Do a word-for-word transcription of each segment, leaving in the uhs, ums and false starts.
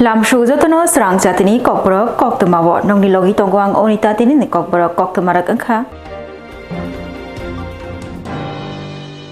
Lamsuk jotono srang jatini kokborok koktwmao. Nongni logi tongo ang Onita, tinini kokborok koktwmarok wngkha.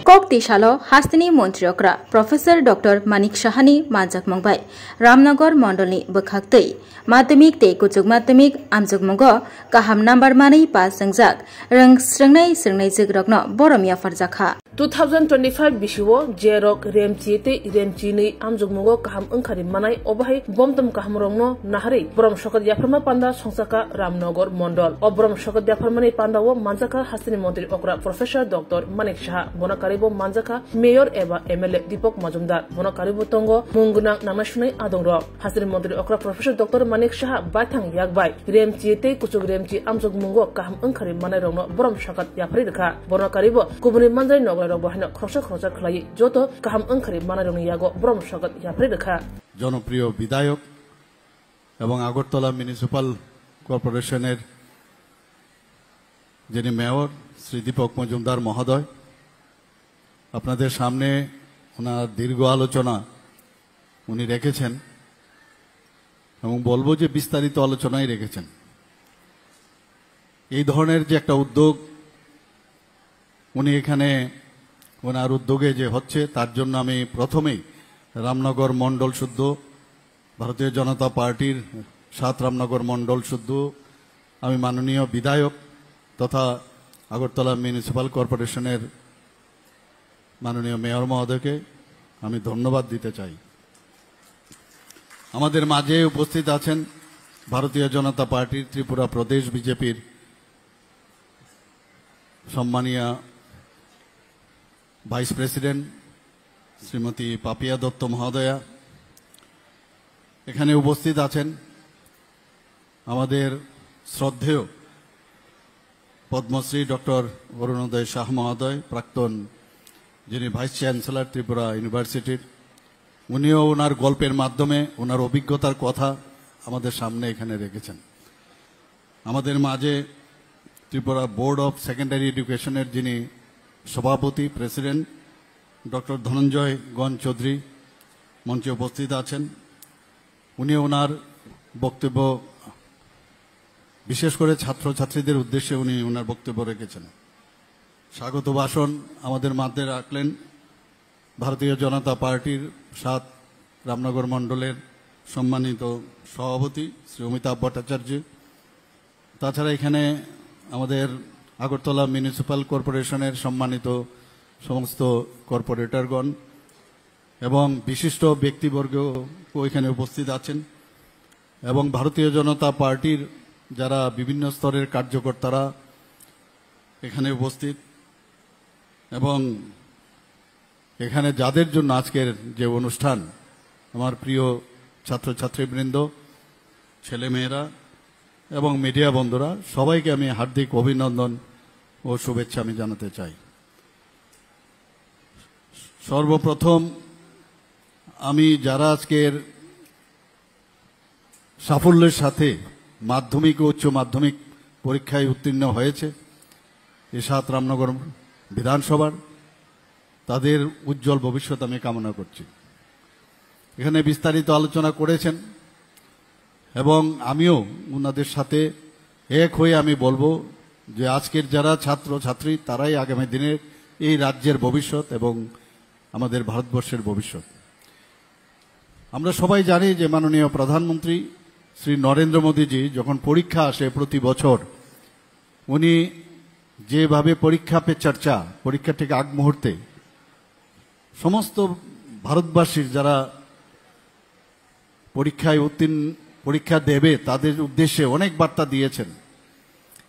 Kok tisalo hasteni montri okra Professor Doctor Manik Sahani manjakmung bai Ramnagar mondolni bwkhaktwi madhyamik tei kuchuk madhyamik amjokmungo kaham number manwi pass wngjak rwng srwngnai srwngnaijwkrokno borom yapharjakha. Two thousand twenty-five bisio je rok remchi tei remchinwi amjokmungo kaham wngkhari manai, obohai bomtom kahamrokno naharwi borom sokat yapharma panda songchakha Ramnagar mondol. O borom sokat yapharmani pandao manjakha hasteni montri okra Professor Doctor Manik Saha, bono karibo manjakha Mayor eba M L A Deepak Majumdar, bono karibo tongo mung gwnang nangnasunai adongrok. Hasteni montri okra Professor Doctor Manik Saha baithang yak bai remchi tei kuchuk remchi amjokmungo kaham wngkhari manairokno borom sokat yapharwi rwkha. Bono karibo kubuni manjai noglairokbo haino khoroksa khoroksa khlaiwi joto kaham wngkhari manairokni yago borom sokat yapharwi rwkha. জনপ্রিয় বিধায়ক এবং আগরতলা মিউনিসিপ্যাল কর্পোরেশনের যিনি মেয়র শ্রী দীপক মজুমদার মহোদয়, আপনাদের সামনে ওনার দীর্ঘ আলোচনা উনি রেখেছেন এবং বলবো যে বিস্তারিত আলোচনাই রেখেছেন। এই ধরনের যে একটা উদ্যোগ উনি এখানে ওনার উদ্যোগে যে হচ্ছে, তার জন্য আমি প্রথমেই রামনগর মণ্ডল শুদ্ধ, ভারতীয় জনতা পার্টির সাত রামনগর মণ্ডল শুদ্ধ, আমি মাননীয় বিধায়ক তথা আগরতলা মিউনিসিপ্যাল কর্পোরেশনের মাননীয় মেয়র মহোদয়কে আমি ধন্যবাদ দিতে চাই। আমাদের মাঝে উপস্থিত আছেন ভারতীয় জনতা পার্টির ত্রিপুরা প্রদেশ বিজেপির সম্মানীয় ভাইস প্রেসিডেন্ট শ্রীমতী পাপিয়া দত্ত মহোদয়া। এখানে উপস্থিত আছেন আমাদের শ্রদ্ধেয় পদ্মশ্রী ডক্টর অরুণোদয় শাহ মহোদয়, প্রাক্তন, যিনি ভাইস চ্যান্সেলর ত্রিপুরা ইউনিভার্সিটির। উনিও ওনার গল্পের মাধ্যমে ওনার অভিজ্ঞতার কথা আমাদের সামনে এখানে রেখেছেন। আমাদের মাঝে ত্রিপুরা বোর্ড অফ সেকেন্ডারি এডুকেশনের যিনি সভাপতি, প্রেসিডেন্ট, ডক্টর ধনঞ্জয় গণ চৌধুরী মঞ্চে উপস্থিত আছেন। উনি ওনার বক্তব্য, বিশেষ করে ছাত্রছাত্রীদের উদ্দেশ্যে উনি ওনার বক্তব্য রেখেছেন। স্বাগত ভাষণ আমাদের মাঝে রাখলেন ভারতীয় জনতা পার্টির সাত রামনগর মণ্ডলের সম্মানিত সভাপতি শ্রী অমিতাভ ভট্টাচার্য। তাছাড়া এখানে আমাদের আগরতলা মিউনিসিপ্যাল কর্পোরেশনের সম্মানিত সমস্ত কর্পোরেটরগণ এবং বিশিষ্ট ব্যক্তিবর্গও এখানে উপস্থিত আছেন এবং ভারতীয় জনতা পার্টির যারা বিভিন্ন স্তরের কার্যকর্তারা এখানে উপস্থিত এবং এখানে যাদের জন্য আজকের যে অনুষ্ঠান, আমার প্রিয় ছাত্রছাত্রীবৃন্দ, ছেলেমেয়েরা এবং মিডিয়া বন্ধুরা, সবাইকে আমি হার্দিক অভিনন্দন ও শুভেচ্ছা আমি জানাতে চাই। সর্বপ্রথম আমি যারা আজকের সাফল্যের সাথে মাধ্যমিক ও উচ্চ মাধ্যমিক পরীক্ষায় উত্তীর্ণ হয়েছে এই সাত রামনগর বিধানসভার, তাদের উজ্জ্বল ভবিষ্যৎ আমি কামনা করছি। এখানে বিস্তারিত আলোচনা করেছেন এবং আমিও ওনাদের সাথে এক হয়ে আমি বলবো যে আজকের যারা ছাত্র ছাত্রী, তারাই আগামী দিনের এই রাজ্যের ভবিষ্যৎ এবং আমাদের ভারতবর্ষের ভবিষ্যৎ। আমরা সবাই জানি যে মাননীয় প্রধানমন্ত্রী শ্রী নরেন্দ্র মোদীজি যখন পরীক্ষা আসে প্রতি বছর, উনি যেভাবে পরীক্ষা পে চর্চা, পরীক্ষা ঠিক আগ মুহূর্তে সমস্ত ভারতবাসীর যারা পরীক্ষায় উত্তীর্ণ, পরীক্ষা দেবে, তাদের উদ্দেশ্যে অনেক বার্তা দিয়েছেন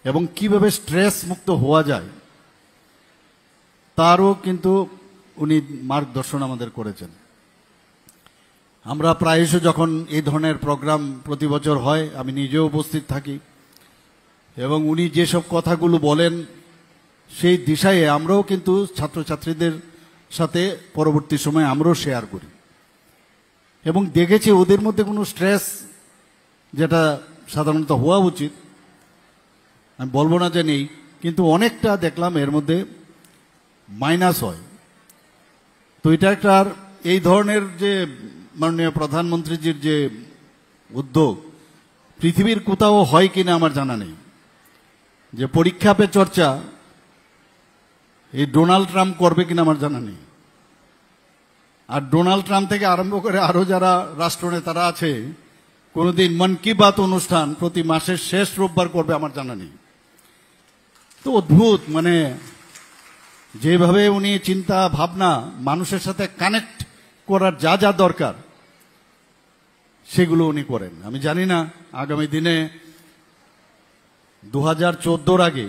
এবং কিভাবে স্ট্রেস মুক্ত হওয়া যায়, তারও কিন্তু উনি মার্গদর্শন আমাদের করেছেন। আমরা প্রায়শ যখন এই ধরনের প্রোগ্রাম প্রতি বছর হয়, আমি নিজেও উপস্থিত থাকি এবং উনি যেসব কথাগুলো বলেন, সেই দিশায় আমরাও কিন্তু ছাত্রছাত্রীদের সাথে পরবর্তী সময় আমরাও শেয়ার করি এবং দেখেছি ওদের মধ্যে কোনো স্ট্রেস, যেটা সাধারণত হওয়া উচিত, আমি বলবো না যে নেই, কিন্তু অনেকটা দেখলাম এর মধ্যে মাইনাস হয়। তো এটা একটা, আর এই ধরনের যে মাননীয় প্রধানমন্ত্রীজির যে উদ্যোগ পৃথিবীর কোথাও হয় কিনা আমার জানা নেই, যে পরীক্ষা পে চর্চা এই ডোনাল্ড ট্রাম্প করবে কিনা আমার জানা নেই। আর ডোনাল্ড ট্রাম্প থেকে আরম্ভ করে আরো যারা রাষ্ট্রনেতারা আছে, কোনোদিন মন কি বাত অনুষ্ঠান প্রতি মাসের শেষ রোববার করবে আমার জানা নেই। তো অদ্ভুত, মানে, যেভাবে উনি চিন্তা ভাবনা, মানুষের সাথে কানেক্ট করার যা যা দরকার, সেগুলো উনি করেন। আমি জানি না আগামী দিনে দু হাজার চোদ্দোর আগে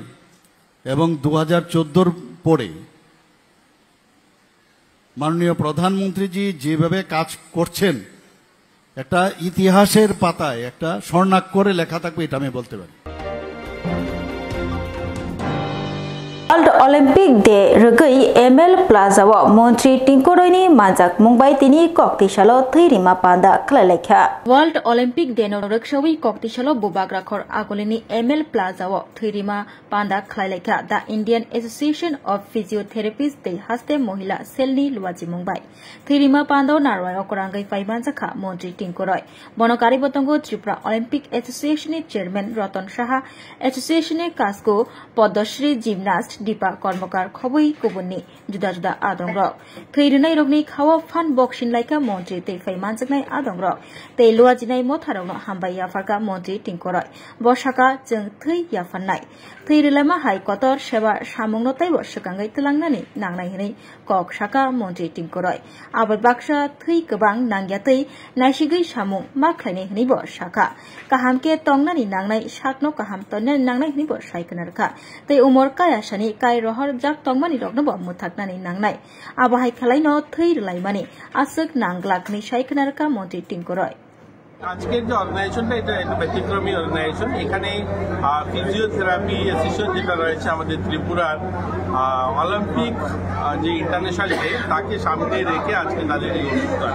এবং দু হাজার চোদ্দোর পরে মাননীয় প্রধানমন্ত্রীজি যেভাবে কাজ করছেন, একটা ইতিহাসের পাতায় একটা স্বর্ণাক্ষরে লেখা থাকবে, এটা আমি বলতে পারি। World Olympic Day rwgwi M L Plaza o Montri Tingkoroini manjakmung bai tini koktisalo thwi rima panda khlailaikha. World Olympic Day no rwksawi koktisalo bubagra khor agulini M L Plaza o thwi rima panda khlailaikha The Indian Association of Physiotherapists tei Haste Mohila Cell ni luachimung bai. Thwirima pando narwai o kwrangwi phai manjakha Montri Tingkoroi. Bono karibo tongo Tripura Olympic Association ni Chairman Ratan Saha, Association ni kasku Padmashri Gymnast Deepa Karmakar khobwi kubunni juda juda adongrok. Thwi rwnairokni khao phan boxing laikha Montri tei phai manjaknai adongrok. Tei luajinai motharokno hambai yapharkha Montri Tingkoroi. Bo sakha, chwng thwi yaphannai. Thwi rwlaima hai kotor seba samungno teibo swkangwi twlangnani nangnai hwnwi kok sakha Montri Tingkoroi. Abo baksa thwi kwbang nangya tei naisigwi samung ma khlainai hwnwibo sakha. Kaham khe tongnani nangnai sakno kaham tongnani nangnai hwnwibo sai khwnarwkha. Tei umor kaya sani kai rohor jak tongmani roknobo mwthaknani nangnai. Abo hai khwlaino thwi rwlaimani aswk nang glak hwnwi sai khwnarwkha Montri Tingkoroi. আজকের যে অর্গানাইজেশনটা, এটা একটু ব্যতিক্রমী অর্গানাইজেশন। এখানে physiotherapy association যেটা রয়েছে আমাদের ত্রিপুরার, অলিম্পিক যে ইন্টারন্যাশনাল ডে, তাকে সামনে রেখে আজকে তাদের এই অনুষ্ঠান।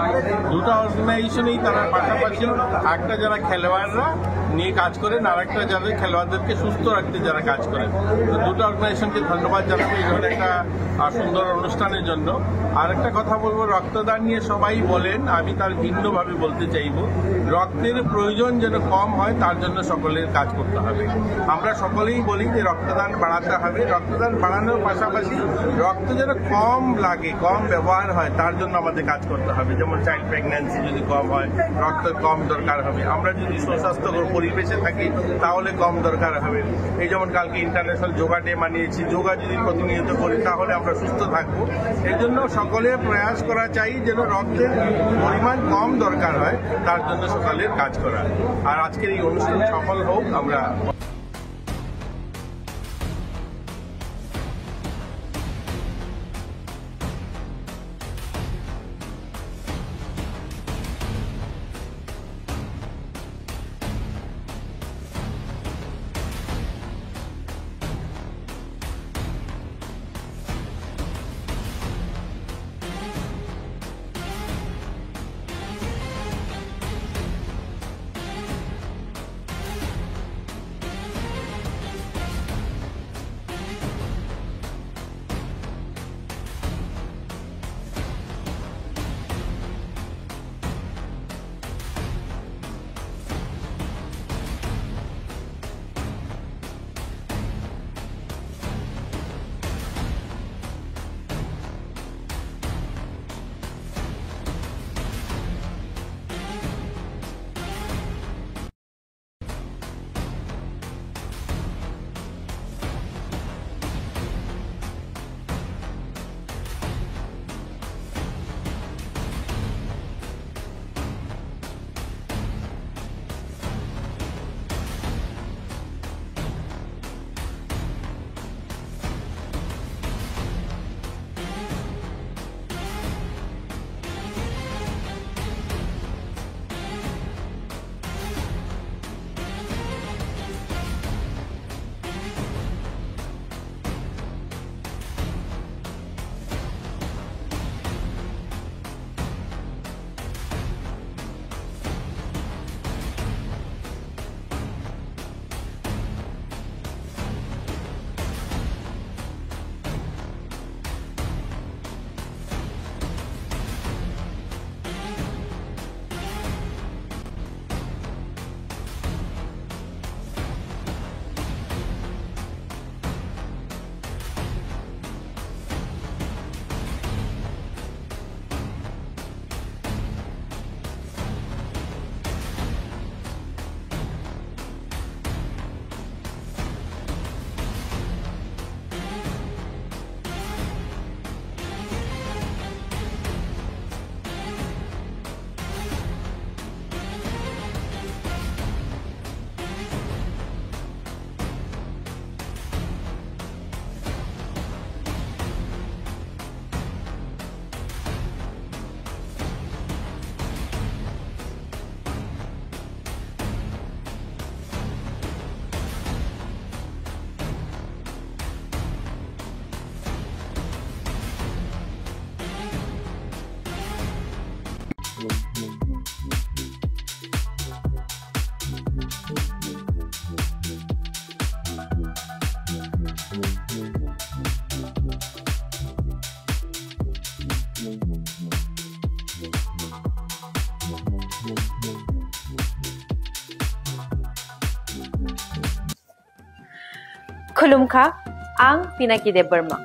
দুটো অর্গানাইজেশনেই তারা পাশাপাশি একটা যারা খেলোয়াড়রা নিয়ে কাজ করেন, আর একটা যাদের খেলোয়াড়দেরকে সুস্থ রাখতে যারা কাজ করেন। তো দুটো অর্গানাইজেশনকে ধন্যবাদ জানাবো এই ধরনের একটা আহ, সুন্দর অনুষ্ঠানের জন্য। আর একটা কথা বলবো, রক্তদান নিয়ে সবাই বলেন, আমি তার ভিন্নভাবে বলতে চাইবো, রক্তের প্রয়োজন যেন কম হয়, তার জন্য সকলের কাজ করতে হবে। আমরা সকলেই বলি যে রক্তদান বাড়াতে হবে, রক্তদান বাড়ানোর পাশাপাশি রক্ত যেন কম লাগে, কম ব্যবহার হয়, তার জন্য আমাদের কাজ করতে হবে। যেমন চাইল্ড প্রেগন্যান্সি যদি কম হয়, রক্ত কম দরকার হবে। আমরা যদি সুস্বাস্থ্যকর পরিবেশে থাকি, তাহলে কম দরকার হবে। এই যেমন কালকে ইন্টারন্যাশনাল যোগা ডে মানিয়েছি, যোগা যদি প্রতিনিয়ত করি, তাহলে আমরা সুস্থ থাকবো। এই জন্য সকলে প্রয়াস করা চাই যেন রক্তের পরিমাণ কম দরকার হয়, তার জন্য সকালে কাজ করা। আর আজকের এই অনুষ্ঠান সফল হোক। আমরা Khulumkha, ang Pinaki Debbarma.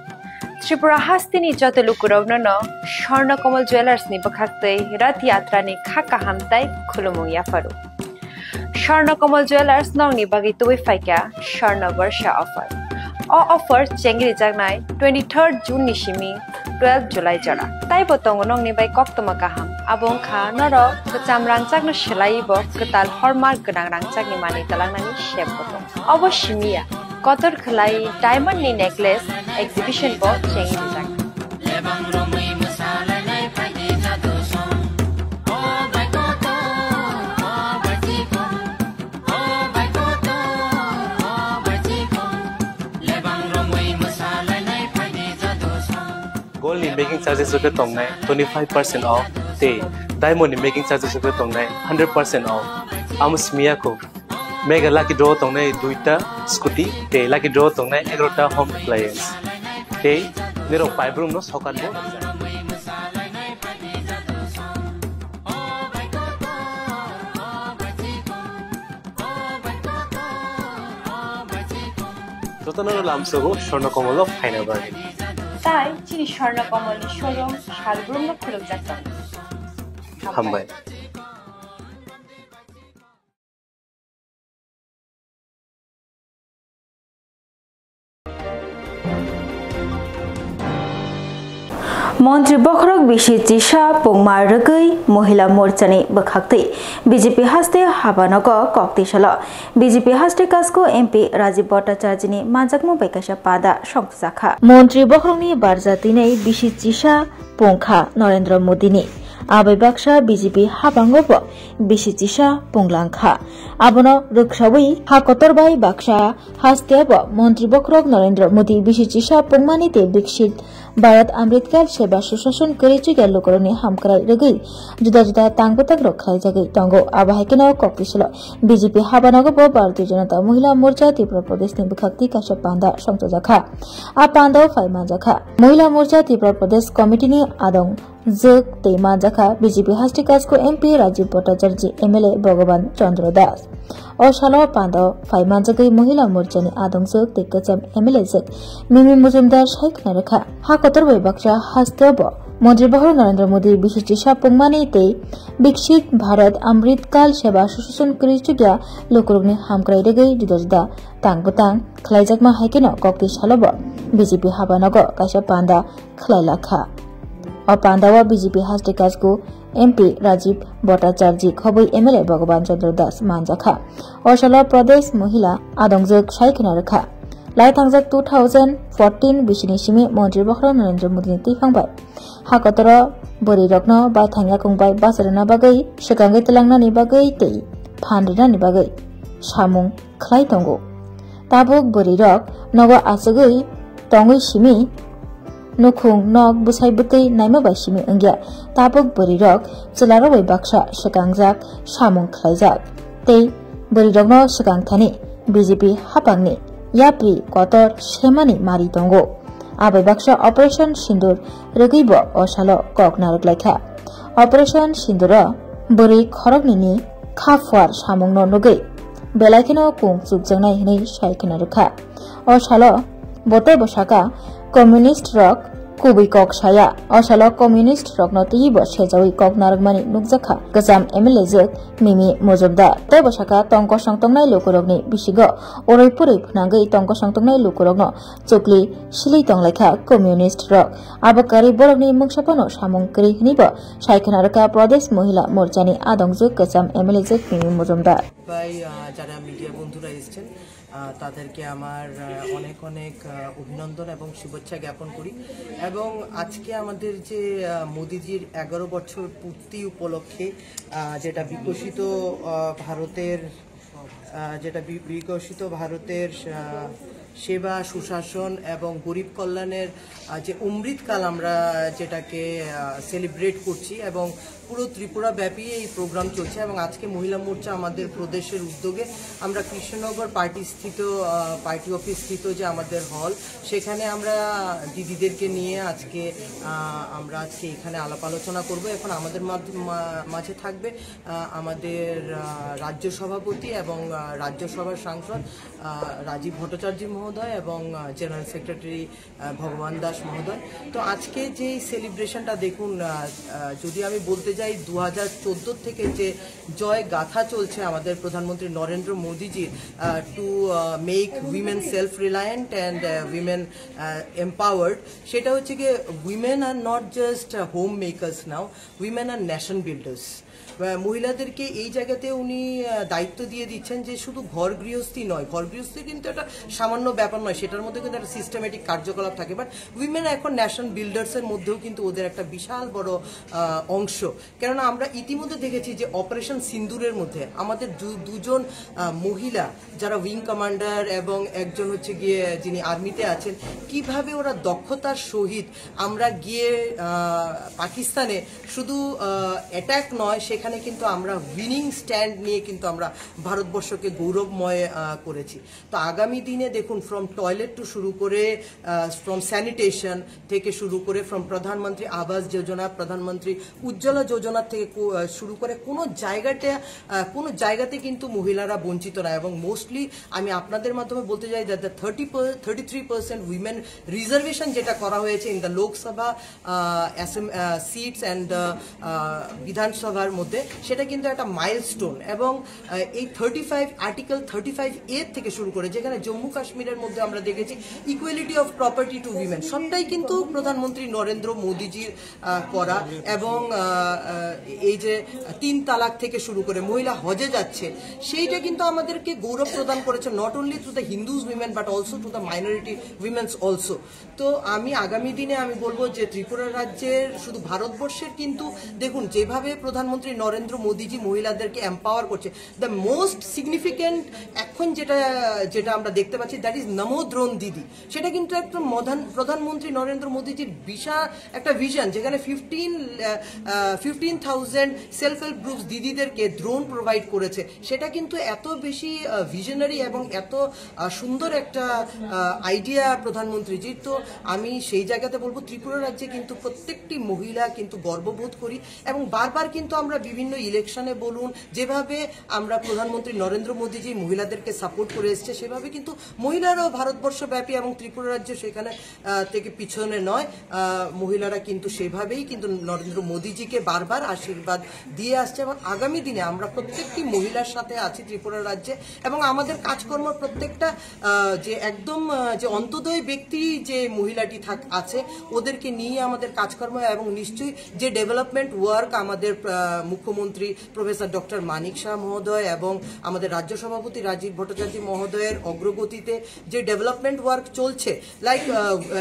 Tripura hasteni joto lukurokno no Swarna Kamal Jewellers ni bwkhaktwi Rath Yatra ni kha kaham tai khulumung yapharu. Swarna Kamal Jewellers nokni bagwi tubui phaikha Swarna Barsha offer. O offer chengri jaknai twenty-third June ni simi twelve July jora. Taibo tongo nokni bai koktwma kaham. Abo wngkha norok kwcham rangchakno swlaiwi bo kwtal hallmark gwnang rangchakni manwi twlangnani sep bo tongo. Obo simi ya, kotor khwlai diamond ni necklace exhibition bo chengwi rijak. Gold ni making charges rok khe tongnai twenty five percent off, tei diamond ni making charges rok khe tongnai hundred percent off. Amo simi ya kho. Mega lucky draw tongnai duita scooty, tei lucky draw tongnai egarota home appliance. Tei nirok paibrum no sokat bo. Jotono lamsogo Swarna Kamal o phaina bagwi. Tai chini Swarna Kamal ni showroom salbrum no khulukjak tongo. Hambai. Montri bokhorok bisi chisa pungma rwgwi Mohila Morchani bwkhaktwi B J P haste habanogo kok tisalo. B J P haste Kasko M P Rajiv Bhattacharjini manjakmung bai kaisa pada songjakha. Montri bokhorokni barja twinai bisi chisa pungkha Narendra Modini. Abai baksa B J P habango bo bisi chisa punglangkha. Abono rwksawi ha kotor bai baksa haste bo Montri bokhorok Narendra Modi bisi chisa pungmani tei Viksit Bharat Amritkal Seva Sushasan kwrwi chukya lukurokni hamkrai rwgwi juda juda tang bwtang rok khlaijagwi tongo. Abo hai kheno kok tisalo B J P habanogo bo Bharatiya Janata Mohila Morcha Tripura Pradeshni bwkhaktwi kaisa panda songchajakha. A pandao phai manjakha Mohila Morcha Tripura Pradesh Committee ni adong jwk tei manjakha B J P haste Kasko M P Rajiv Bhattacharjee, M L A Bhagavan Chandra Das. O salo pando phai manjagwi Mohila Morchani adongjwk tei kwcham M L A jwk Mimi Mujumdar sai khna rwkha. Ha kotor bai baksa haste bo Montri bokhorok Narendra Modi bisi chisa pungmani tei Viksit Bharat Amrit Kal Seva Sushasan kwrwi chukya lukurokni hamkrai rwgwi juda juda tang bwtang khlaijakma hai kheno kok tisalo bo B J P habanogo kaisa panda khlai lakha. O pandao B J P haste Kasko M P Rajiv Bhattacharjee khobwi M L A Bhagavan Chandra Das manjakha. O salo Pradesh Mohila adongjwk sai khna rwkha. Lai thangjak two thousand fourteen bisini simi Montri bokhorok Narendra Modini twiphang bai ha kotoro bwrwi rokno baithang yakung bai bacharwna bagwi, swkangwi twlangnani bagwi tei phan rwnani bagwi samung khlai tongo. Tabuk bwrwirok nogo achugwi tongwi simi nukhung nok bwsai bwtwi naima bai simi wngya. Tabuk bwrwirok chwlarok bai baksa swkangjak samung khlaijak tei bwrwirokno swkang thani B J P haphangni yapri kotor semani mari tongo. Abai baksa Operation Sindur rwgwi bo o salo kok narwk laikha. Operation Sinduro bwrwi khoroknwini kha phuar samungno nugwi belai kheno kung chukjaknai hwnwi sai khna rwkha. O salo bo teibo saka communist rok kubui kok saya. O salo communist rokno twiwi bo sejawi kok narwkmani nukjakha kwcham M L A jwk Mimi Mujumdar. Teibo saka tong kosong tongnai lukurokni bisingo urui purui phwnangwi tong kosong tongnai lukurokno chukli silwi tonglaikha communist rok. Abo kwrwi borokni mungsa phano samung kwrwi hwnwi bo sai khna rwkha Pradesh Mohila Morchani adongjwk kwcham M L A jwk Mimi Mujumdar. ভাই, আহ, যারা মিডিয়া বন্ধুরা এসছেন, আহ, তাদেরকে আমার, আহ, অনেক অনেক, আহ, অভিনন্দন এবং শুভেচ্ছা জ্ঞাপন করি। এবং আজকে আমাদের যে, আহ, মোদিজির এগারো বছর পূর্তি উপলক্ষে, আহ, যেটা বিকশিত, আহ, ভারতের, আহ, যেটা বি-, বিকশিত ভারতের, আহ, সেবা, সুশাসন এবং গরিব কল্যাণের আহ, যে অমৃতকাল আমরা যেটাকে সেলিব্রেট করছি এবং পুরো ত্রিপুরা ব্যাপী এই প্রোগ্রাম চলছে। এবং আজকে মহিলা মোর্চা আমাদের প্রদেশের উদ্যোগে আমরা কৃষ্ণনগর পার্টি স্থিত, পার্টি অফিস স্থিত যে আমাদের হল, সেখানে আমরা দিদিদেরকে নিয়ে আজকে আহ, আমরা আজকে এখানে আলাপ আলোচনা করব। এখন আমাদের মাঝ- মা- মাঝে থাকবে আহ, আমাদের আহ, রাজ্য সভাপতি এবং আহ, রাজ্যসভার সাংসদ আহ, রাজীব ভট্টাচার্য মহোদয় এবং জেনারেল সেক্রেটারি ভগবান দাস মহোদয়। তো আজকে যে সেলিব্রেশনটা দেখুন, আহ, আহ, যদি আমি বলতে যাই, দু হাজার চোদ্দ থেকে যে জয় গাথা চলছে আমাদের প্রধানমন্ত্রী নরেন্দ্র মোদীজির, to make women self reliant and women empowered, সেটা হচ্ছে গিয়ে, women are not just home makers now, women are nation builders. মহিলাদেরকে এই জায়গাতে উনি আহ, দায়িত্ব দিয়ে দিচ্ছেন যে শুধু ঘর গৃহস্থী নয়, ঘর গৃহস্থী কিন্তু একটা সামান্য ব্যাপার নয়, সেটার মধ্যে কিন্তু একটা সিস্টেমেটিক কার্যকলাপ থাকে। বাট উইমেন এখন ন্যাশন বিল্ডার্সের মধ্যেও কিন্তু ওদের একটা বিশাল বড় আহ, অংশ। কেননা আমরা ইতিমধ্যে দেখেছি যে অপারেশন সিন্দুরের মধ্যে আমাদের দু- দুজন আহ, মহিলা, যারা উইং কমান্ডার এবং একজন হচ্ছে গিয়ে যিনি আর্মিতে আছেন, কিভাবে ওরা দক্ষতার সহিত আমরা গিয়ে আহ, পাকিস্তানে শুধু অ্যাট্যাক নয়, সেখানে কিন্তু আমরা উইনিং স্ট্যান্ড নিয়ে কিন্তু আমরা ভারতবর্ষকে গৌরবময় আহ, করেছি। তো আগামী দিনে দেখুন, ফ্রম টয়লেট টু শুরু করে, ফ্রম স্যানিটেশন থেকে শুরু করে, ফ্রম প্রধানমন্ত্রী আবাস যোজনা, প্রধানমন্ত্রী উজ্জ্বলা যোজনা থেকে কো- আহ, শুরু করে কোনো জায়গাতে আহ, কোনো জায়গাতে কিন্তু মহিলারা বঞ্চিত নয়। এবং মোস্টলি আমি আপনাদের মাধ্যমে বলতে চাই, that the thirty thirty three percent women reservation যেটা করা হয়েছে in the Loksabha seats and বিধানসভার মধ্যে, সেটা কিন্তু একটা মাইলস্টোন। এবং আহ, এই thirty five, article thirty five A থেকে শুরু করে, যেখানে জম্মু কাশ্মীরের মধ্যে আমরা দেখেছি equality of property to women, সবটাই কিন্তু প্রধানমন্ত্রী নরেন্দ্র মোদীজির আহ, করা। এবং আহ, আহ, এই যে তিন তালাক থেকে শুরু করে মহিলা হজে যাচ্ছে, সেইটা কিন্তু আমাদেরকে গৌরব প্রদান করেছে, not only to the Hindus women but also to the minority women's also। তো আমি আগামী দিনে আমি বলবো যে ত্রিপুরা রাজ্যের, শুধু ভারতবর্ষের কিন্তু, দেখুন, যেভাবে প্রধানমন্ত্রী নরেন্দ্র মোদীজি মহিলাদেরকে এম্পাওয়ার করছে, দ্য মোস্ট সিগনিফিকেন্ট এখন যেটা যেটা আমরা দেখতে পাচ্ছি, দ্যাট ইজ নমো ড্রোন দিদি। সেটা কিন্তু একটা মধান- প্রধানমন্ত্রী নরেন্দ্র মোদীজির বিশাল একটা ভিশন, যেখানে fifteen fifteen thousand self help groups দিদিদেরকে ড্রোন প্রোভাইড করেছে। সেটা কিন্তু এত বেশি ভিশনারি এবং এত আহ, সুন্দর একটা আইডিয়া প্রধানমন্ত্রীজির। তো আমি সেই জায়গাতে বলবো, ত্রিপুরা রাজ্যে কিন্তু প্রত্যেকটি মহিলা কিন্তু গর্ববোধ করি। এবং বারবার কিন্তু আমরা বিভিন্ন ইলেকশনে বলুন, যেভাবে আমরা প্রধানমন্ত্রী নরেন্দ্র মোদীজি মহিলাদেরকে সাপোর্ট করে এসছে, সেভাবে কিন্তু মহিলারাও ভারতবর্ষব্যাপী এবং ত্রিপুরা রাজ্য সেখানে আহ, থেকে পিছনে নয়। আহ, মহিলারা কিন্তু সেভাবেই কিন্তু নরেন্দ্র মোদীজিকে বারবার আশীর্বাদ দিয়ে আসছে। এবং আগামী দিনে আমরা প্রত্যেকটি মহিলার সাথে আছি ত্রিপুরা রাজ্যে। এবং আমাদের কাজকর্ম প্রত্যেকটা আহ, যে একদম আহ, যে অন্তোদয় ব্যক্তি যে মহিলাটি থাক আছে, ওদেরকে নিয়ে আমাদের কাজকর্ম। এবং নিশ্চয়ই যে ডেভেলপমেন্ট ওয়ার্ক আমাদের আহ, মুখ্যমন্ত্রী প্রফেসর ডক্টর মানিক শাহ মহোদয় এবং আমাদের রাজ্য সভাপতি রাজীব ভট্টাচার্য মহোদয়ের অগ্রগতিতে যে ডেভেলপমেন্ট ওয়ার্ক চলছে, লাইক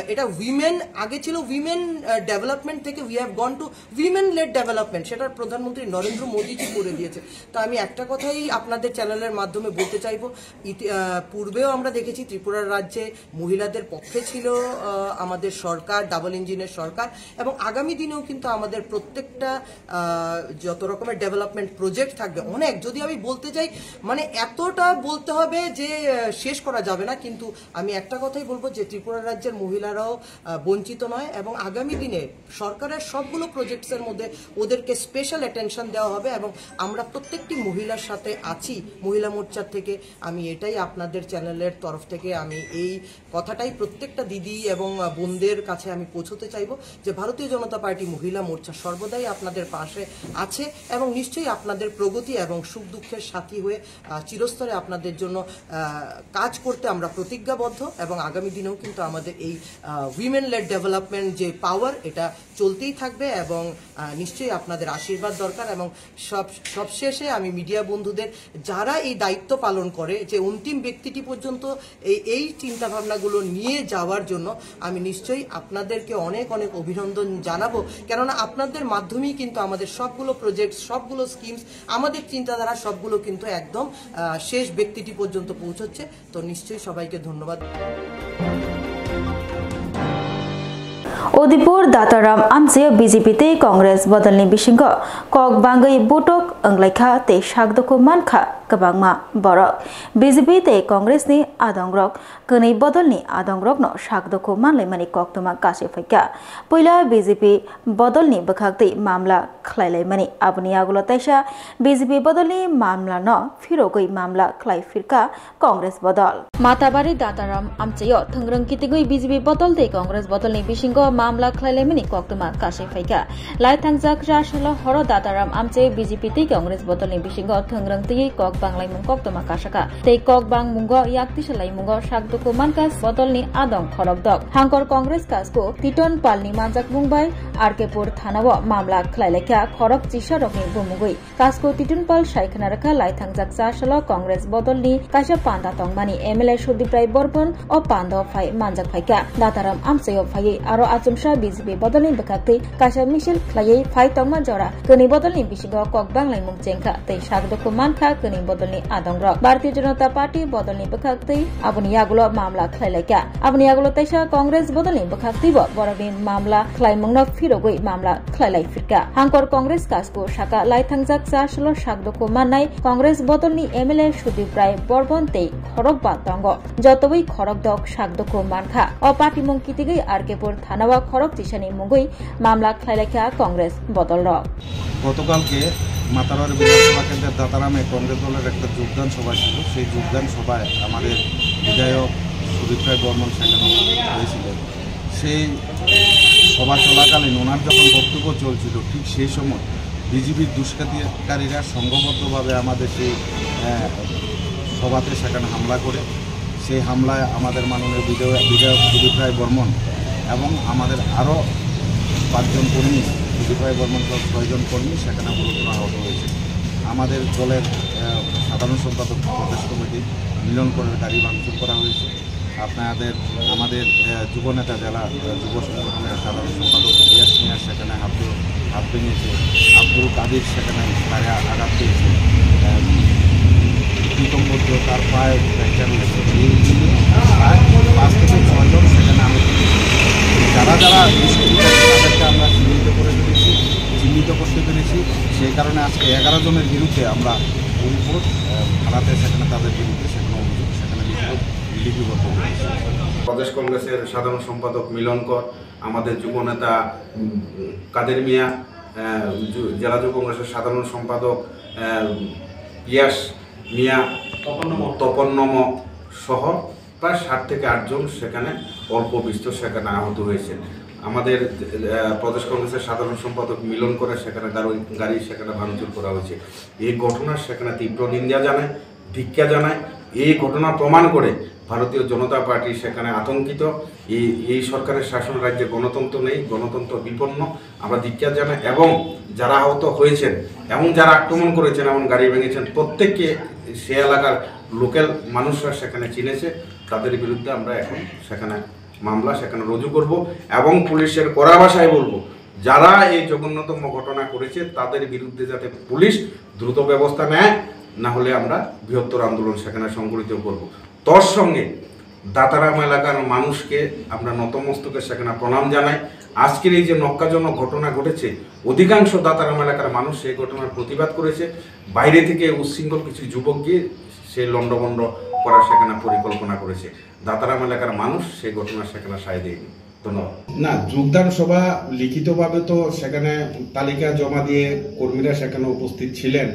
এটা উইমেন, আগে ছিল উইমেন ডেভেলপমেন্ট থেকে we have gone to women led development, সেটা প্রধানমন্ত্রী নরেন্দ্র মোদীজি করে দিয়েছে। তো আমি একটা কথাই আপনাদের চ্যানেলের মাধ্যমে বলতে চাইবো, ইতি- আহ, পূর্বেও আমরা দেখেছি ত্রিপুরা রাজ্যে মহিলাদের পক্ষে ছিল আহ, আমাদের সরকার, ডাবল ইঞ্জিনের সরকার। এবং আগামী দিনেও কিন্তু আমাদের প্রত্যেকটা আহ, যত রকমের ডেভেলপমেন্ট প্রজেক্ট থাকবে, অনেক, যদি আমি বলতে যাই, মানে এতটা বলতে হবে যে আহ, শেষ করা যাবে না। কিন্তু আমি একটা কথাই বলবো যে ত্রিপুরা রাজ্যের মহিলারাও আহ, বঞ্চিত নয়। এবং আগামী দিনে সরকারের সবগুলো প্রজেক্টসের মধ্যে ওদেরকে স্পেশাল অ্যাটেনশন দেওয়া হবে। এবং আমরা প্রত্যেকটি মহিলার সাথে আছি মহিলা মোর্চার থেকে। আমি এটাই আপনাদের চ্যানেলের তরফ থেকে আমি এই কথাটাই প্রত্যেকটা দিদি এবং আহ, বোনদের কাছে আমি পৌঁছতে চাইবো যে ভারতীয় জনতা পার্টি মহিলা মোর্চা সর্বদাই আপনাদের পাশে আছে এবং নিশ্চয়ই আপনাদের প্রগতি এবং সুখ দুঃখের সাথী হয়ে আহ, চিরস্তরে আপনাদের জন্য আহ, কাজ করতে আমরা প্রতিজ্ঞাবদ্ধ। এবং আগামী দিনেও কিন্তু আমাদের এই উইমেন লেড ডেভেলপমেন্ট যে পাওয়ার, এটা চলতেই থাকবে। এবং আহ, নিশ্চয়ই আপনাদের আশীর্বাদ দরকার। এবং সব সবশেষে আমি মিডিয়া বন্ধুদের, যারা এই দায়িত্ব পালন করে, যে অন্তিম ব্যক্তিটি পর্যন্ত এই এই চিন্তা ভাবনাগুলো নিয়ে যাওয়ার জন্য, আমি নিশ্চয়ই আপনাদেরকে অনেক অনেক অভিনন্দন জানাবো। কেননা আপনাদের মাধ্যমেই কিন্তু আমাদের সবগুলো প্রজেক্ট, সবগুলো স্কিমস, আমাদের চিন্তাধারা সবগুলো কিন্তু একদম আহ, শেষ ব্যক্তিটি পর্যন্ত পৌঁছচ্ছে। তো নিশ্চয়ই সবাই সবাইকে ধন্যবাদ। Udaipur Dataram amchaio B J P tei Congress bodolni bisingo kok bangwi butok wnglaikha tei sak dukhu mankha kwbangma borok. B J P tei Congress ni adongrok kwnwi bodolni adongrokno sak dukhu manlaimani koktwma kachi phaikha. Puila B J P bodolni bwkhaktwi mamla khlailaimani, aboni yagulo teisa B J P bodolni mamlano phirogwi mamla khlai phirkha Congress bodol. Matabari Dataram amchaio thwngrwng kitigwi B J P bodol tei Congress bodolni bisingo mamla khlailaimani koktwma kachi phaikha. Laithangjak cha salo horo Dataram amchaio B J P tei Congress bodolni bisingo thwngrwng twiwi kok banglaimung koktwma kasakha. Tei kok bangmungo yak tisalaimung o sak dukhu mankha bodolni adong khorokdok. Hangkor Congress kasku Titon Palni manjakmung bai R K Pur thanao mamla khlailaikha khorok chisarokni bumungwi. Kasku Titon Pal saikhwna rwkha, laithangjak cha salo Congress bodolni kaisa panda tongmani M L A Sudip Rai Bormon o panda phai manjak phaikha. Dataram amchaio phaiwi aro achomsa B J P bodolni bwkhaktwi kaisa misil khlaiwi phai tongma jora kwnwi bodolni bisingo kok banglaimung chengkha tei sak dukhu mankha kwnwi bodolni adongrok. Bharatiya Janata Party bodolni bwkhaktwi aboni yagulo mamla khlailaikha. Aboni yagulo teisa Congress bodolni bwkhaktwibo borokni mamla khlaimungno phirogwi mamla khlailai phirkha. Hangkor Congress kasku saka, laithangjak cha salo sak dukhu mannai Congress bodolni M L A Sudip Rai Bormon tei khorokba tongo. Jotobwi khorokdok sak dukhu mankha. O patimung kitigwi R K Pur thanao khorok chisani mungwi mamla khlailaikha Congress bodolrok. গতকালকে মাতারবাড়ি বিধানসভা কেন্দ্রের দাতারামে কংগ্রেস দলের একটা যোগদান সভা ছিল। সেই যোগদান সভায় আমাদের বিধায়ক সুদীপ রায় বর্মন সেখানে হয়েছিলেন। সেই সভা চলাকালীন ওনার যখন বক্তব্য চলছিল, ঠিক সেই সময় বিজেপির দুষ্কৃতিকারীরা সংঘবদ্ধভাবে আমাদের সেই, আহ, সভাতে সেখানে হামলা করে। সেই হামলায় আমাদের মাননীয় বিধায়ক, বিধায়ক সুদীপ রায় বর্মন এবং আমাদের আরও পাঁচজন কর্মী, সুদীপ রায় বর্মন সহ ছয়জন কর্মী সেখানে গুরুতর আহত হয়েছে। আমাদের দলের, আহ, সাধারণ সম্পাদক, প্রদেশ কমিটি মিলন করের গাড়ি ভাঙচুর করা হয়েছে। আপনাদের, আমাদের, আহ, যুব নেতা, জেলা, আহ, যুব সংগঠনের সাধারণ সম্পাদক ইয়াস মিয়া সেখানে হাত, হাত ভেঙেছে। আব্দুল কাদির সেখানে পায়ে আঘাত পেয়েছে। আহ, প্রীতম বৈদ্য, তার পায়ে ফ্র্যাকচার হয়েছে। এই নিয়ে প্রায় পাঁচ থেকে ছয় জন সেখানে আহত হয়েছে। যারা যারা দুষ্কৃতিকারী, তাদেরকে আমরা চিহ্নিত করে ফেলেছি, চিহ্নিত করতে পেরেছি। সেই কারণে আজকে এগারো জনের বিরুদ্ধে আমরা উদয়পুর, আহ, থানাতে সেখানে তাদের বিরুদ্ধে সেখানে অভিযোগ সেখানে লিখিত লিপিবদ্ধ করেছি। প্রদেশ কংগ্রেসের সাধারণ সম্পাদক মিলন কর, আমাদের যুব নেতা, উম, কাদের মিয়া, আহ, যু-, জেলা যুব কংগ্রেসের সাধারণ সম্পাদক, আহ, ইয়াস মিয়া, তপন নম। তপন নম সহ প্রায় সাত থেকে আট জন সেখানে অল্প বিস্তর সেখানে আহত হয়েছে। আমাদের, আহ, প্রদেশ কংগ্রেসের সাধারণ সম্পাদক মিলন করে সেখানে গাড়ি, গাড়ি সেখানে ভাঙচুর করা হয়েছে। এই ঘটনার সেখানে তীব্র নিন্দা জানাই। ধিক্কার জানায়। এই ঘটনা প্রমাণ করে ভারতীয় জনতা পার্টি সেখানে আতঙ্কিত। এই, এই সরকারের শাসন রাজ্যে গণতন্ত্র নেই, গণতন্ত্র বিপন্ন। আমরা ধিক্কার জানাই এবং যারা আহত হয়েছেন এবং যারা আক্রমণ করেছেন এবং গাড়ি ভেঙেছেন, প্রত্যেককে সে এলাকার লোকাল মানুষরা সেখানে চিনেছে, তাদের বিরুদ্ধে আমরা এখন সেখানে মামলা সেখানে রুজু করব এবং পুলিশের কড়া ভাষায় বলবো, যারা এই জঘন্যতম ঘটনা করেছে তাদের বিরুদ্ধে যাতে পুলিশ দ্রুত ব্যবস্থা নেয়, না হলে আমরা বৃহত্তর আন্দোলন সেখানে সংগঠিত করব। তর সঙ্গে দাতারাম এলাকার মানুষকে আমরা নতমস্তকে সেখানে প্রণাম জানাই। আজকের এই যে নক্কাজনক ঘটনা ঘটেছে, অধিকাংশ দাতারাম এলাকার মানুষ সেই ঘটনার প্রতিবাদ করেছে। বাইরে থেকে উচ্ছৃঙ্খল কিছু যুবক গিয়ে সেই লণ্ডভণ্ড করার সেখানে পরিকল্পনা করেছে। দাতারাম এলাকার মানুষ সেই ঘটনার সেখানে সায় দেয়নি। ধন্যবাদ। না, যোগদান সভা লিখিতভাবে তো সেখানে তালিকা জমা দিয়ে কর্মীরা সেখানে উপস্থিত ছিলেন,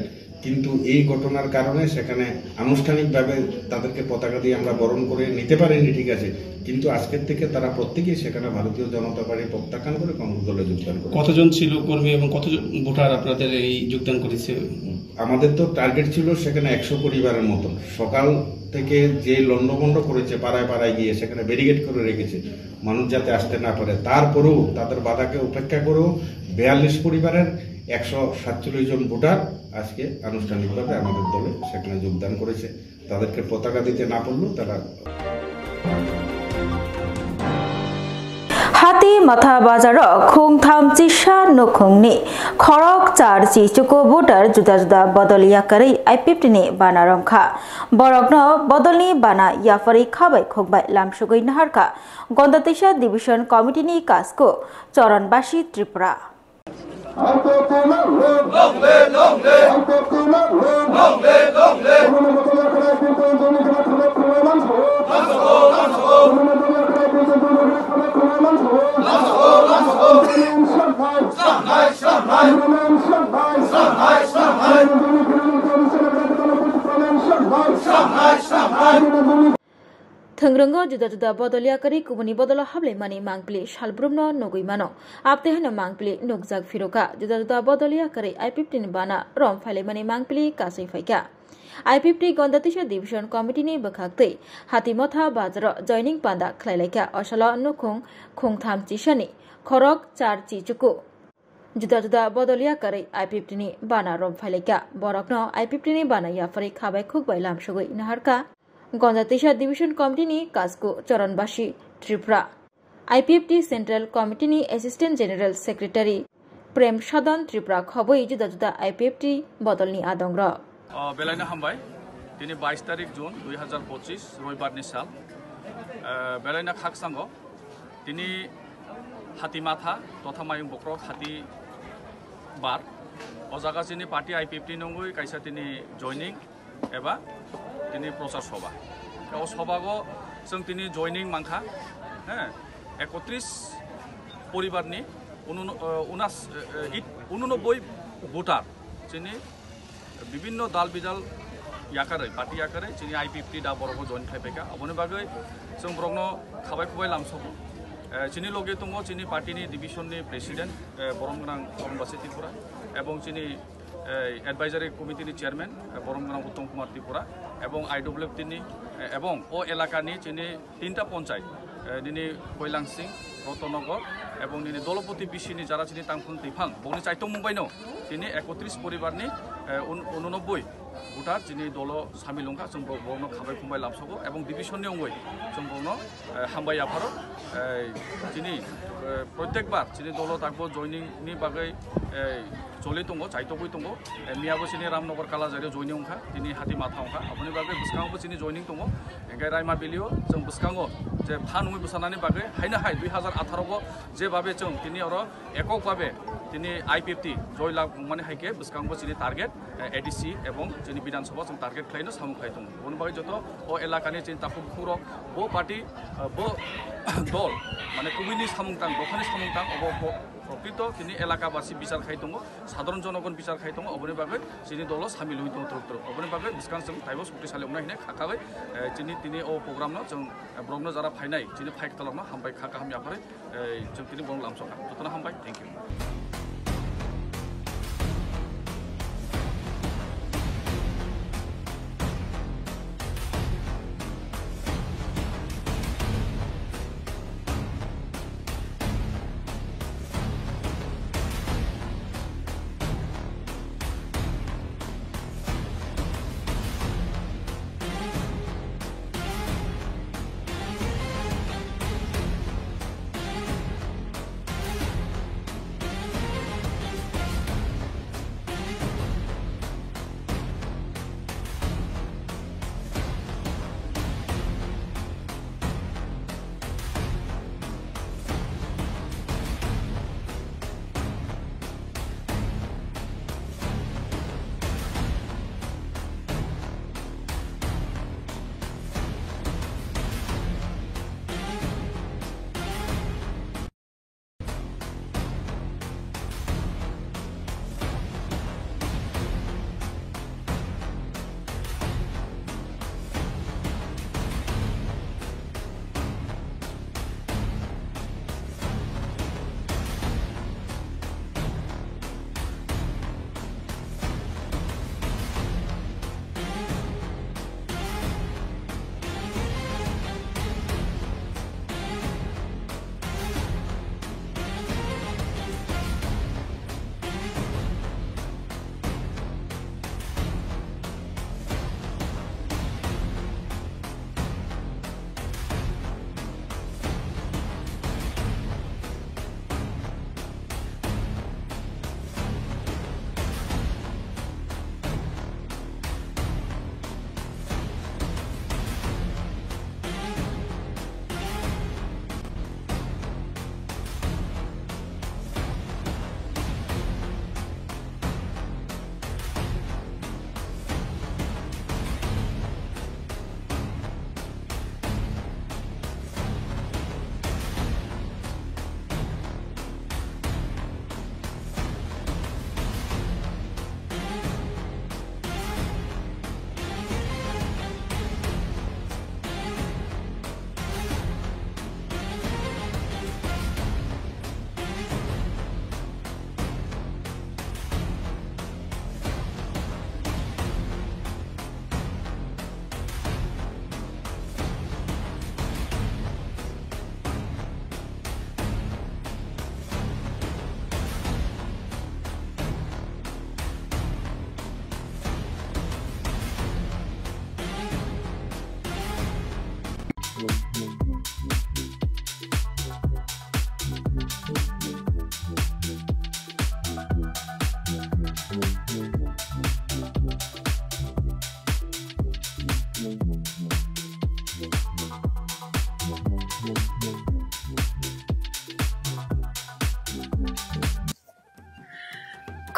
কিন্তু এই ঘটনার কারণে সেখানে আনুষ্ঠানিকভাবে তাদেরকে পতাকা দিয়ে আমরা বরণ করে নিতে পারিনি, ঠিক আছে, কিন্তু আজকের থেকে তারা প্রত্যেকেই সেখানে ভারতীয় জনতা পার্টি প্রত্যাখ্যান করে কংগ্রেস দলে যোগদান করে। কতজন ছিল কর্মী এবং কতজন ভোটার আপনাদের এই যোগদান করেছে? আমাদের তো টার্গেট ছিল সেখানে একশো পরিবারের মতন। সকাল থেকে যে লণ্ডভণ্ড করেছে, পাড়ায় পাড়ায় গিয়ে সেখানে ব্যারিকেড করে রেখেছে, মানুষ যাতে আসতে না পারে, তারপরেও তাদের বাধাকে উপেক্ষা করেও বিয়াল্লিশ পরিবারের একশো সাতচল্লিশ জন ভোটার আজকে আনুষ্ঠানিকভাবে আমাদের দলে সেখানে যোগদান করেছে। তাদেরকে পতাকা দিতে না পারলেও তারা Hati Matha bazaro khungtham chisa nukhungni khorok char chi chuku voter juda juda bodol yakarwi I P F T ni bana romkha. Borokno bodolni bana yapharwi khabai khukbai lamsugwi naharkha Gondatisa Division Committee ni kasku Choron Basi Tripura. Thwngwrwngo juda juda bodol yakarwi kubuni bodolo hablaimani mangpili salbrumno nugwi mano. Abtwi haino mangpili nukjak phirokha. Juda juda bodol yakarwi I P F T ni bana rom phailaimani mangpili kasui phaikha. I P F T Gondatisa Division Committee ni bwkhaktwi Hatimotha bazaro joining panda khlailaikha. Osalo nukhung khungtham chisani khorok char chi chuku juda juda bodol yakarwi I P F T ni bana rom phailaikha. Borokno I P F T ni bana yapharwi khabai khukbai lamsugwi naharkha Gondatisa Division Committee ni kasku Choron Basi Tripura. I P F T Central Committee ni Assistant General Secretary Prem Sadhan Tripura khobwi juda juda I P F T bodolni adongrok. O, belaino hambai. Tini bais tarik June dui hazar pochis, roibar ni sal. Eh, belaino khaksango. Tini Hati Matha, totha mayung bokrok Hati bar. O jaga chini party I P F T nungwi kaisa tini joining eba tini prochar sobha. O sobhago chwng tini joining mankha, he, ekotris poribarni unun-, eh, unas-, eh, eh, it-, ununobboi voter chini bibinno dal bidal yakarwi, party yakarwi chini I P F T da borokno join khlai phaikha. Aboni bagwi chwng borokno khabai khubai lamsogo. Eh, chini loge tongo chini party ni division ni president, eh, borom gwnang Charanbasi Tripura, ebong chini eh, advisory committee ni chairman, eh, borom gwnang Uttom Kumar Tripura, ebong I W F T ni, eh, ebong o elaka ni chini tinta ponchayat, eh, nini Koilangsing, Rotonnogor, ebong nini Dolopoti B C ni jara chini tangphung twiphang, bongni chaitong mungbaino tini ekotris poribar ni, eh, un-, unonobboi voter chini dolo samil wngkha, chwng bo-, borokno khabai khumbai lamsogo, ebong division ni wngwi chwng borokno eh, hambai yapharo, eh, chini, eh, protekbar chini dolo takbo joining ni bagwi, eh, choli tongo, chaitogwi tongo. Eh, miyabo chini Ramnagar Kalajari joining wngkha, tini Hati Matha wngkha. Aboni bagwi bwskango chini joining tongo. Hingke Raima Valley o chwng bwskango je phan wngwi bwsanani bagwi haino hai dui hazar atharo go je babe chwng tini oro ekok babe tini I P F T joy lab wngmani hai khe bwskango chini target, eh, A D C ebong chini Bidhan Sabha chwng target khlaino samung khlai tongo. Aboni bagwi joto o elaka ni chini takhuk bukhuk rok bo party, eh, bo dol, mane kubui ni samung tang, dopha ni samung tang, obo bo prokrito chini elaka basi bichar khai tongo, sadharon jonogon bichar khai tongo, oboni bagwi chini dolo samil wngwi tongo twrwk twrwk. Oboni bagwi bwskang chwng taibo sukti sali wngnai hinwi kha kagwi, eh, chini tini o program no chwng, eh, borok no jara phainai chini phai kwtal rok no hambai kha kaham yapharwi. Eh, chwng tini borok lamsokha. Jotono hambai, thank you.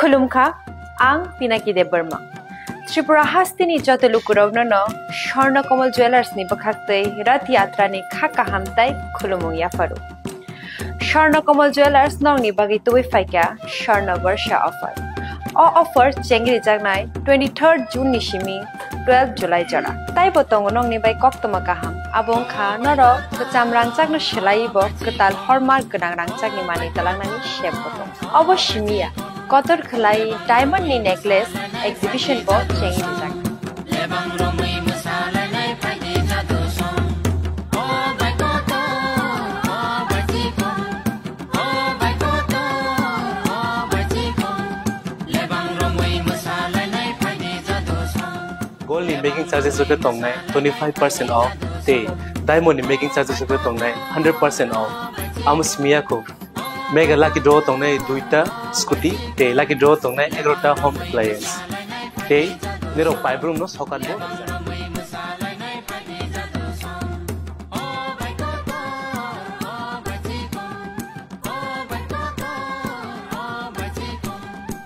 Khulumkha, ang Pinaki Debbarma. Tripura hasteni joto lukurokno no Swarna Kamal Jewellers ni bwkhaktwi Rath Yatra ni kha kaham tai khulumung yapharu. Swarna Kamal Jewellers nokni bagwi tubui phaikha Swarna Barsha offer. O offer chengrijaknai twenty-third June ni simi twelve July jora. Taibo tongo nokni bai koktwma kaham. Abo wngkha norok kwcham rangchakno swlaiwi bo kwtal hallmark gwnang rangchakni manwi twlangnani sep bo tongo. Obo simi ya, kotor khwlai diamond ni necklace exhibition bo chengwi rijak. Gold ni making charges rok tongnai twenty five percent off, tei diamond ni making charges rok tongnai hundred percent off. Amo simi ya kho. Mega lucky draw tongnai duita scooty, tei lucky draw tongnai egarota home appliance. Tei nirok paibrum no sokan bo.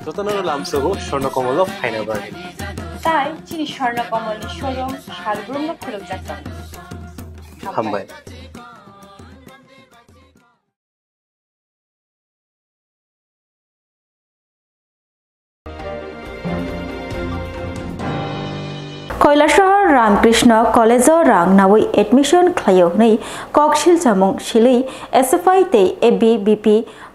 Jotono lamsogo Swarna Kamal o phaina bagwi. Tai chini Swarna Kamal ni showroom salbrum no khulukjak tongo. Hambai. Kailasahar Ramkrishna College o rang nawi admission khlaio hwnwi kok silchamung silwi S F I tei A B V P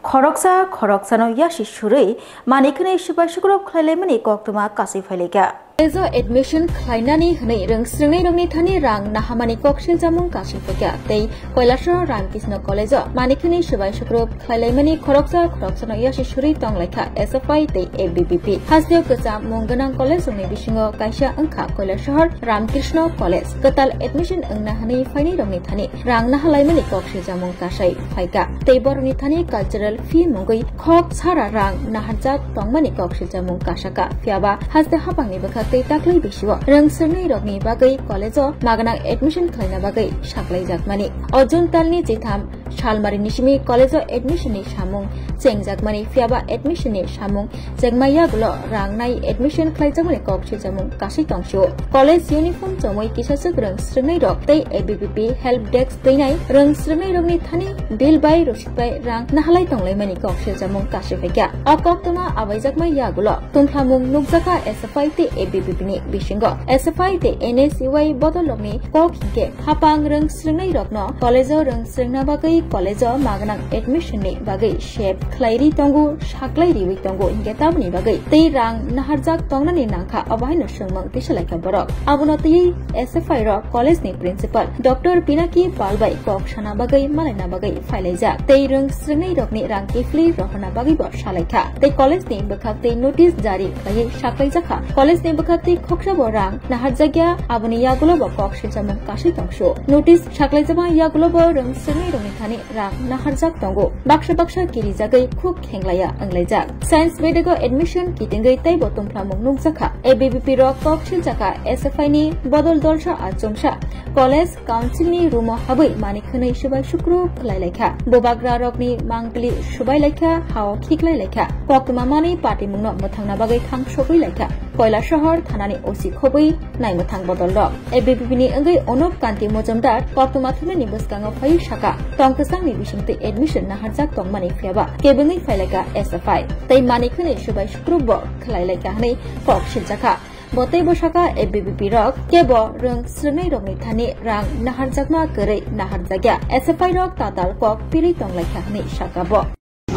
khoroksa khoroksano yasi surwi manikhwnwi swbai sukrub khlailaimani koktwma kasui phailaikha. College o admission khlainani hwnwi rwng swrwngnairokni thani rang nahamani kok silchamung kasui phaikha tei Kailasahar Ramkrishna College o manikhwnwi swbai sukrub khlailaimani khoroksa khoroksano yasi surwi tonglaikha S F I tei A B V P. Hasteo kwcham mung gwnang college rokni bisingo kaisa wngkha Kailasahar Ramkrishna College. Kwtal admission wngna hwnwi phainairokni thani rang nahalaimani kok silchamung kasai phaikha. Tei borokni thani cultural fee mungwi khok sara rang naharjak tongmani kok silchamung kasakha. Phiyaba haste hapangni bwkhaktwi taklai bisio rwng swrwngnairokni bagwi college o magnang admission khlaina bagwi saklaijakmani. O June talni chitham salmari ni simi college o admission ni samung chengjakmani, phiyaba admission ni samung chengma yagulo rang nai admission khlaijakmani kok silchamung kasui tongsio. College uniform chomwi kisa swk rwng swrwngnairok tei A B V P help desk twinai rwng swrwngnairokni thani bill bai rosik bai rang nahalai tonglaimani kok silchamung kasui phaikha. O koktwma abaijakma yagulo tongthlamung nukjakha S F I tei A B V P ni bisingo. S F I tei N S U I bodolrokni kok hinkhe hapang rwng swrwngnairokno college o rwng swrwngna bagwi college o magnang admission ni bagwi sep khlairi tongo, saklai riwi tongo hinkhe taboni bagwi tei rang naharjak tongnani nangkha, obo haino swngmung tisalaikha borok. Abono twiwi S F I rok college ni principal Doctor Pinaki Pal bai kok sana bagwi malaina bagwi phailaijak tei rwng swrwngnairokni rang kiphilwi rohorna bagwi bo salaikha tei college ni bwkhaktwi notice jari khlaiwi saklaijakha. College ni bwkhaktwi khoksa bo rang naharjakya, aboni yagulo bo kok silchamung kasui tongsu. Notice saklaijakma yagulo bo rwng swrwngnairokni thani rang naharjak tongo. Baksa baksa kirijagwi khuk khenglaiya wnglaijak. Science bedego admission kitingwi teibo tongphlamung nukjakha. A B V P rok kok siljakha S F I ni bodol dolsa achomsa college council ni room o habwi manikhwnwi swbai sukrub khlailaikha. Bubagra rokni mangpili swbailaikha, hao khiklailaikha. Koktwma manwi patimungno mwthangna bagwi thang sogwilaikha. Kailasahar thanani O C khobwi naimwthang bodolrok. A B V P ni wngwi Anup Kanti Mojumdar koktwma thumnani bwskango phaiwi saka, tong kwchangni bisingtwi admission naharjak tongmani phiyaba kebengwi phailaka S F I tei manikhwnwi swbai sukrub bo khlailaikha hwnwi kok siljakha. Bo teibo saka A B V P rok kebo rwng swrwngnairokni thani rang naharjakma kwrwi naharjakya, S F I rok tatal kok pirwi tonglaikha hwnwi saka bo.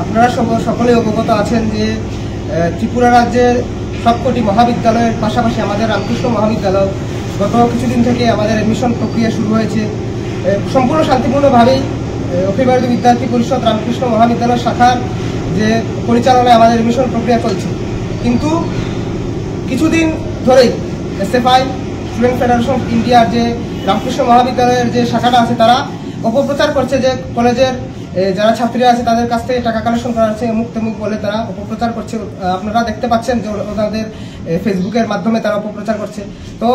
আপনারা সব-, সকলেই অবগত আছেন যে, আহ, ত্রিপুরা রাজ্যের সবকটি মহাবিদ্যালয়ের পাশাপাশি আমাদের রামকৃষ্ণ মহাবিদ্যালয় গত কিছুদিন থেকে আমাদের অ্যাডমিশন প্রক্রিয়া শুরু হয়েছে। আহ, সম্পূর্ণ শান্তিপূর্ণভাবেই, আহ, অখিল ভারতীয় বিদ্যার্থী পরিষদ রামকৃষ্ণ মহাবিদ্যালয় শাখার যে পরিচালনায় আমাদের অ্যাডমিশন প্রক্রিয়া চলছে। কিন্তু কিছুদিন ধরেই এসএফআই, স্টুডেন্ট ফেডারেশন অফ ইন্ডিয়ার যে রামকৃষ্ণ মহাবিদ্যালয়ের যে শাখাটা আছে, তারা অপপ্রচার করছে যে কলেজের এ, যারা ছাত্রী আছে তাদের কাছ থেকে টাকা কালেকশন করা হচ্ছে, অমুক তমুক বলে তারা অপপ্রচার করছে। আহ, আপনারা দেখতে পাচ্ছেন যে ওরা-, ওনাদের, এ, ফেসবুকের মাধ্যমে তারা অপপ্রচার করছে। তো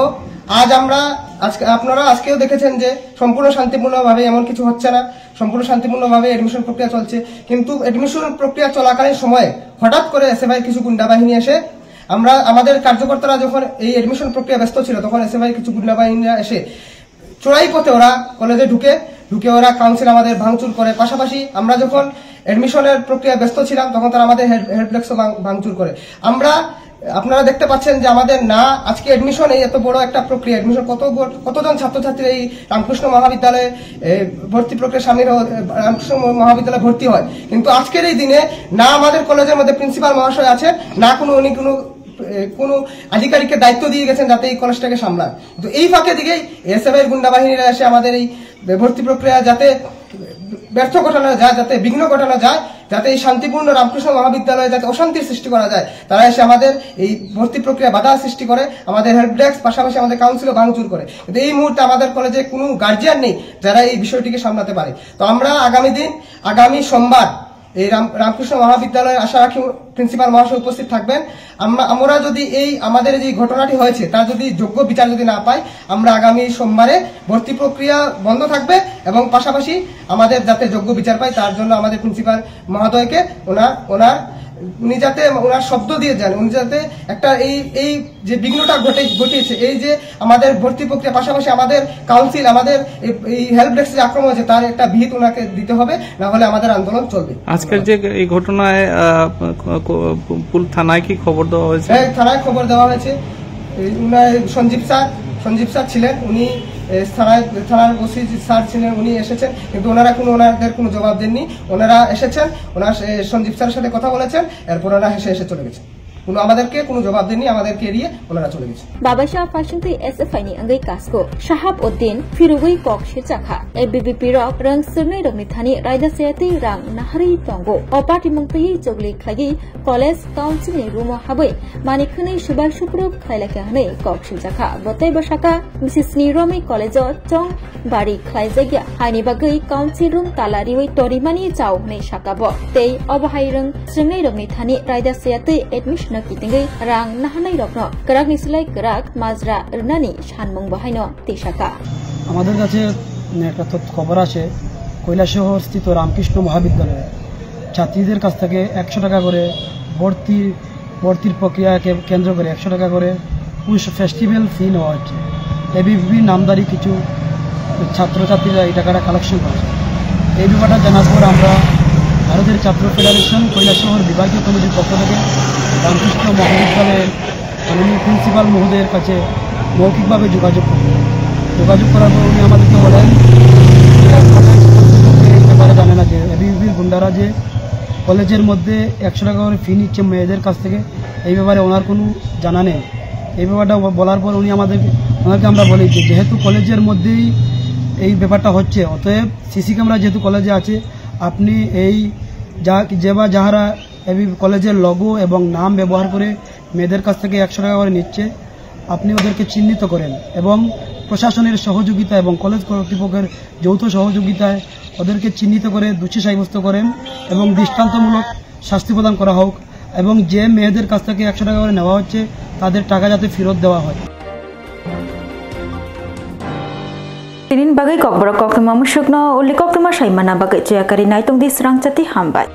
আজ আমরা আজকে, আপনারা আজকেও দেখেছেন যে সম্পূর্ণ শান্তিপূর্ণভাবে এমন কিছু হচ্ছে না, সম্পূর্ণ শান্তিপূর্ণভাবে অ্যাডমিশন প্রক্রিয়া চলছে। কিন্তু অ্যাডমিশন প্রক্রিয়া চলাকালীন সময়ে হঠাৎ করে এসএফআই কিছু গুন্ডা বাহিনী এসে, আমরা, আমাদের কার্যকর্তারা যখন এই অ্যাডমিশন প্রক্রিয়া ব্যস্ত ছিল, তখন এসএফআই কিছু গুন্ডা বাহিনীরা এসে চোরাই পথে ওরা কলেজে ঢুকে, ঢুকে ওরা কাউন্সিল আমাদের ভাঙচুর করে। পাশাপাশি আমরা যখন অ্যাডমিশনের প্রক্রিয়া ব্যস্ত ছিলাম, তখন তারা আমাদের হেল্প, হেল্প ডেস্কও ভাঙ-, ভাঙচুর করে। আমরা, আপনারা দেখতে পাচ্ছেন যে আমাদের না, আজকে অ্যাডমিশন, এই এত বড় একটা প্রক্রিয়া, অ্যাডমিশন, কত গো-, কতজন ছাত্রছাত্রী এই রামকৃষ্ণ মহাবিদ্যালয়ে, এ, ভর্তি প্রক্রিয়া সামিল হয়, রামকৃষ্ণ মহাবিদ্যালয়ে ভর্তি হয়, কিন্তু আজকের এই দিনে না আমাদের কলেজের মধ্যে প্রিন্সিপাল মহাশয় আছেন, না কোনো, উনি কোনো, এ, কোনো আধিকারিককে দায়িত্ব দিয়ে গেছেন যাতে এই কলেজটাকে সামলান। তো এই ফাঁকে দিকেই এসএফআই এর গুন্ডা বাহিনীরা এসে আমাদের এই ভর্তি প্রক্রিয়া যাতে ব্যর্থ ঘটানো যায়, যাতে বিঘ্ন ঘটানো যায়, যাতে এই শান্তিপূর্ণ রামকৃষ্ণ মহাবিদ্যালয়ে যাতে অশান্তির সৃষ্টি করা যায়, তারা এসে আমাদের এই ভর্তি প্রক্রিয়া বাধা সৃষ্টি করে, আমাদের হেল্প ডেস্ক, পাশাপাশি আমাদের কাউন্সিলও ভাঙচুর করে। কিন্তু এই মুহূর্তে আমাদের কলেজে কোনো গার্জিয়ান নেই যারা এই বিষয়টিকে সামলাতে পারে। তো আমরা আগামী দিন, আগামী সোমবার এই রাম-, রামকৃষ্ণ মহাবিদ্যালয়ে আশা রাখি প্রিন্সিপাল মহাশয় উপস্থিত থাকবেন। আমরা, আমরা যদি এই আমাদের যে ঘটনাটি হয়েছে তার যদি যোগ্য বিচার যদি না পাই, আমরা আগামী সোমবারে ভর্তি প্রক্রিয়া বন্ধ থাকবে এবং পাশাপাশি আমাদের যাতে যোগ্য বিচার পাই তার জন্য আমাদের প্রিন্সিপাল মহোদয়কে ওনার, ওনার, উনি যাতে ওনার শব্দ দিয়ে যান, উনি যাতে একটা এই, এই যে বিঘ্নটা ঘটে, ঘটিয়েছে, এই যে আমাদের ভর্তি প্রক্রিয়া, পাশাপাশি আমাদের কাউন্সিল, আমাদের এই, এই হেল্প ডেস্ক যে আক্রমণ হয়েছে, তার একটা বিহিত ওনাকে দিতে হবে, না হলে আমাদের আন্দোলন চলবে। আজকের যে এই ঘটনায়, আহ, ক-, ক-, পুল থানায় কি খবর দেওয়া হয়েছে? হ্যাঁ, থানায় খবর দেওয়া হয়েছে। এই উনার সঞ্জীব স্যার, সঞ্জীব স্যার ছিলেন, উনি, এ, থানায়, থানার ওসি স্যার ছিলেন, উনি এসেছেন, কিন্তু ওনারা কোনো, ওনাদের কোনো জবাব দেননি। ওনারা এসেছেন, ওনার, এ, সঞ্জীব স্যারের সাথে কথা বলেছেন, এরপর ওনারা হেসে হেসে চলে গেছেন। কোনো আমাদেরকে কোনো জবাব দেননি, আমাদেরকে এড়িয়ে ওনারা চলে গেছেন। Babaisa phaisingtwi S F I ni wngwi kasko Shahab Uddin phirogwi kok sirjakha. A B V P rok rwng swrwngnairokni thani raida chayatwi rang naharwi tongo. O patimung twiwi chogli khlaiwi college council ni room o habwi mani khwnwi subai suprub khlailakha hwnwi kok sirjakha. Bo teibo sakha, bisi sni romwi college o chong bari khlaijakya, haini bagwi council room tala riwi torimani chao hwnwi saka bo. Tei obo hai rwng swrwngnairokni thani raida chayatwi admission no kitingwi rang naharnairokno kwrakni slai kwrak majra rwnani sanmung bo haino twi saka. আমাদের কাছে একটা তথ্য খবর আসে, কৈলাসহর স্থিত রামকৃষ্ণ মহাবিদ্যালয়ে ছাত্রীদের কাছ থেকে একশো টাকা করে ভর্তি ভর্তির প্রক্রিয়াকে কেন্দ্র করে একশো টাকা করে পুশ ফেস্টিভ্যাল ফি নেওয়া হচ্ছে। এবিভিপির নামধারী কিছু ছাত্রছাত্রীরা এই টাকাটা কালেকশন করেছে। এই ব্যাপারটা জানার পর আমরা ভারতের ছাত্র ফেডারেশন কৈলাসহর বিভাগীয় কমিটির পক্ষ থেকে রামকৃষ্ণ মহাবিদ্যালয়ের মাননীয় প্রিন্সিপাল মহোদয়ের কাছে মৌখিকভাবে যোগাযোগ করি। যোগাযোগ করার পর উনি আমাদেরকে বলেন যে কলেজ কর্তৃপক্ষ এই ব্যাপারে জানে না যে এবিভিপির গুন্ডারা যে কলেজের মধ্যে একশো টাকা করে ফি নিচ্ছে মেয়েদের কাছ থেকে, এই ব্যাপারে ওনার কোনো জানা নেই। এই ব্যাপারটা ব-, বলার পর উনি আমাদের, ওনাকে আমরা বলি যে যেহেতু কলেজের মধ্যেই এই ব্যাপারটা হচ্ছে, অতএব সিসি ক্যামেরা যেহেতু কলেজে আছে, আপনি এই যা, যে বা যাহারা এই কলেজের লোগো এবং নাম ব্যবহার করে মেয়েদের কাছ থেকে একশো টাকা করে নিচ্ছে, আপনি ওদেরকে চিহ্নিত করেন এবং প্রশাসনের সহযোগিতা এবং কলেজ কর্তৃপক্ষের যৌথ সহযোগিতায় ওদেরকে চিহ্নিত করে দোষী সাব্যস্ত করেন এবং দৃষ্টান্তমূলক শাস্তি প্রদান করা হোক এবং যে মেয়েদের কাছ থেকে একশো টাকা করে নেওয়া হচ্ছে, তাদের টাকা যাতে ফেরত দেওয়া হয়। Tinin bagwi kokborok koktwma musukno uli koktwma saimana bagwi chuyakari naitongdi srangchati hambai.